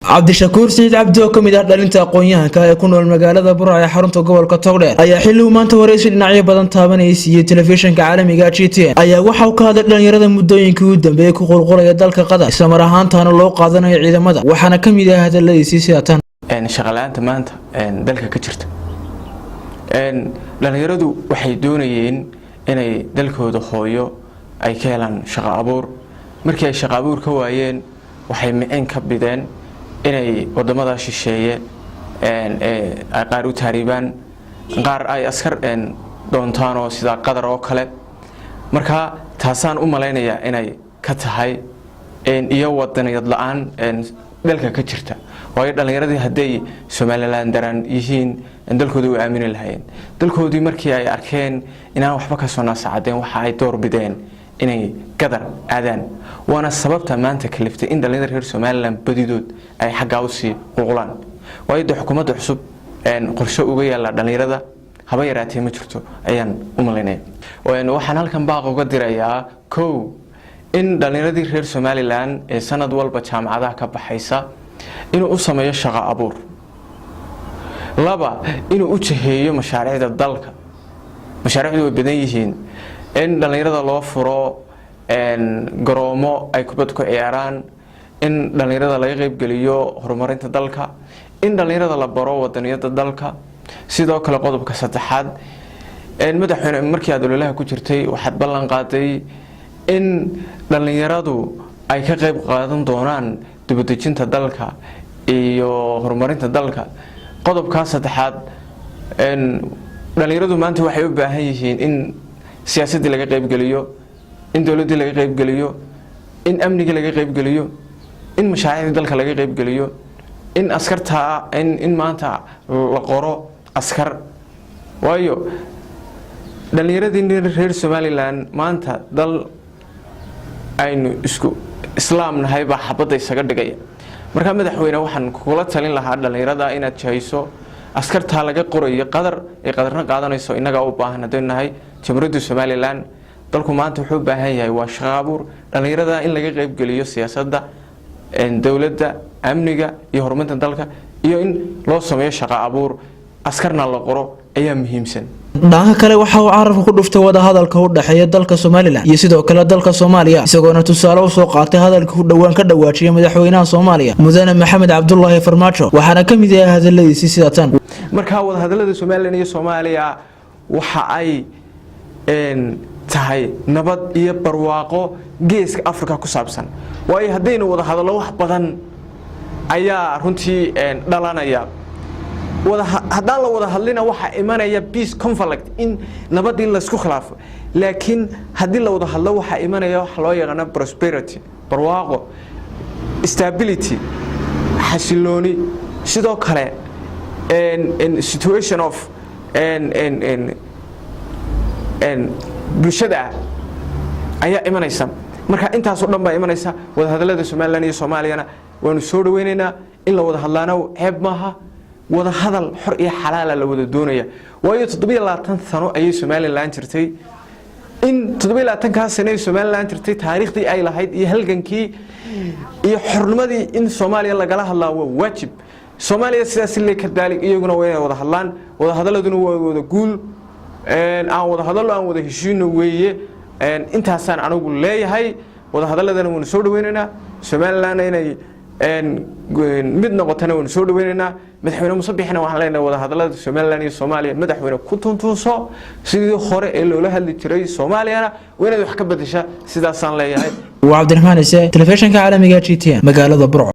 Cabdishakuur Siciid Cabdi oo kamid ah dhalinta aqoon-yahanka ee ku nool magaalada Burco ee xarunta gobolka Togdheer ayaa xilli uu maanta waraysi dhinacyo badan taabanayay siiyey telefishinka caalamiga GTN ayaa waxa uu ka hadlay dhalinyarada muddooyinkii u dambeeyey ku qulqulaya dalka Qatar, islamar ahaantaana loo qaadanayo ciidamada. Waxaana ka mid ah hadaladiisii sida tan. Shaqala-aanta maanta dalka ka jirta, dhalinyaradu waxay doonayeen inay dalkooda hooyo ay ka helaan shaqo abuur. Markii ay shaqo abuur ka waayeen, waxay micin ka bideen inay wadamada shisheeye ay qaar u tahriibaan, qaar ay askar doontaanoo sida Qatar oo kale. Marka taasaan u malaynayaa inay ka tahay iyo wadaniyad la-aan dalka ka jirta, waayo dhallinyaradii hadday Somaliland daraan yihiin, dalkooda way aamini lahayeen. Dalkoodii markii ay arkeen inaan waxba ka soo naasacadeen, waxa ay door bideen inay Gadar aadaan. Waana sababta maanta kaliftay in dhallinyarada reer Somaliland badidood ay xaggaa usii qulqulaan, waayo dee xukuumadda cusub qorshe uga yaalla dhallinyarada haba yaraatee ma jirto ayaan u malaynaya. Waxaan halkan baaq uga dirayaa, kow, in dhallinyaradii reer Somaliland ee sanad walba jaamacadaha ka baxaysa inuu u sameeyo shaqo abuur. Laba, inuu u jiheeyo mashaariicda dalka. Mashaariicdu way badan yihiin: in dhallinyarada loo furo garoomo ay kubad ku ciyaaraan, in dhallinyarada laga qeybgeliyo horumarinta dalka, in dhallinyarada la baro wadaniyada dalka. Sidoo kale, qodobka saddexaad, madaxweyne, markii aad ololaha ku jirtay waxaad ballan qaaday in dhallinyaradu ay ka qeyb qaadan doonaan dibadejinta dalka iyo horumarinta dalka. Qodobkaa saddexaad, dhallinyaradu maanta waxay u baahan yihiin in siyaasaddii laga qeybgeliyo, in dowladdii laga qeybgeliyo, in amnigii laga qeybgeliyo, in mashaariicdii dalka laga qeybgeliyo, in askartaa in maanta la qoro askar, waayo dhallinyaradii reer Somaliland maanta dal aynu isku islaam nahay baa xabadda isaga dhigaya. Markaa madaxweyne, waxaan kugula talin lahaa dhallinyarada inaad jahayso askartaa laga qorayo Qadar ay Qadarna qaadanayso. Innagaa u baahan haddaynu nahay Jamhuuriyadda Somaliland. Dalku maanta wuxuu u baahan yahay waa shaqo abuur, dhallinyarada in laga qeybgeliyo siyaasadda dowladda, amniga iyo horumarinta dalka, iyo in loo sameeyo shaqo abuur, askarna la qoro ayaa muhiimsan. Dhanka kale, waxa uu carabka ku dhuftay wadahadalka u dhexeeya dalka Somaliland iyo sidoo kale dalka Soomaaliya, isagoona tusaale usoo qaatay hadalkii ku dhowaan ka dhawaajiyay madaxweynaha Soomaaliya, mudane Maxamed Cabdulaahi Farmaajo. Waxaana ka mid yahay hadaladiisii sida tan. Markaa wadahadalada Somaliland iyo Soomaaliya waxa ay tahay nabad iyo barwaaqo Geeska Africa ku saabsan, waayo haddaynu wada hadallo, wax badan ayaa runtii dhalanaya. Haddaan la wada hadlina, waxaa imanaya peace conflict, in nabadii laysku khilaafo. Laakiin haddii la wada hadlo, waxaa imanaya waxa loo yaqaano prosperity, barwaaqo, stability, xasilooni. Sidoo kale situation of bulshada ayaa imanaysa. Marka intaasoo dhan baa imanaysa. Wadahadalada Somaliland iyo Soomaaliyana waanu soo dhaweynaynaa. In la wada hadlaana ceeb maaha. Wada hadal xor iyo xalaala la wada doonaya, waayo 27 sano ayay Somaliland jirtay. In 27-kaa sano ay Somaliland jirtay, taariikhdii ay lahayd iyo halgankii iyo xornimadii in Soomaaliya lagala hadlaa waa waajib. Soomaaliya sidaas le kadaalig, iyaguna waa inay wada hadlaan. Wadahadaladuna waa wada guul. Aan wada hadallo, aan wada heshiino weeye. Intaasaan anigu leeyahay. Wadahadaladana waanu soo dhaweynaynaa, Somalilandna inay mid noqotana waanu soo dhaweynaynaa. Madaxweyne Muuse Biixina waxaan leenahay, wadahadalada Somaliland iyo Soomaaliya, madaxweyne, ku tuntuunso. Sidii hore ee loola hadli jiray Soomaaliyana waa inaad wax ka bedeshaa. Sidaasaan leeyahay. Waa Cabdiraxmaan Ise, telefishinka caalamiga GTN, magaalada Burco.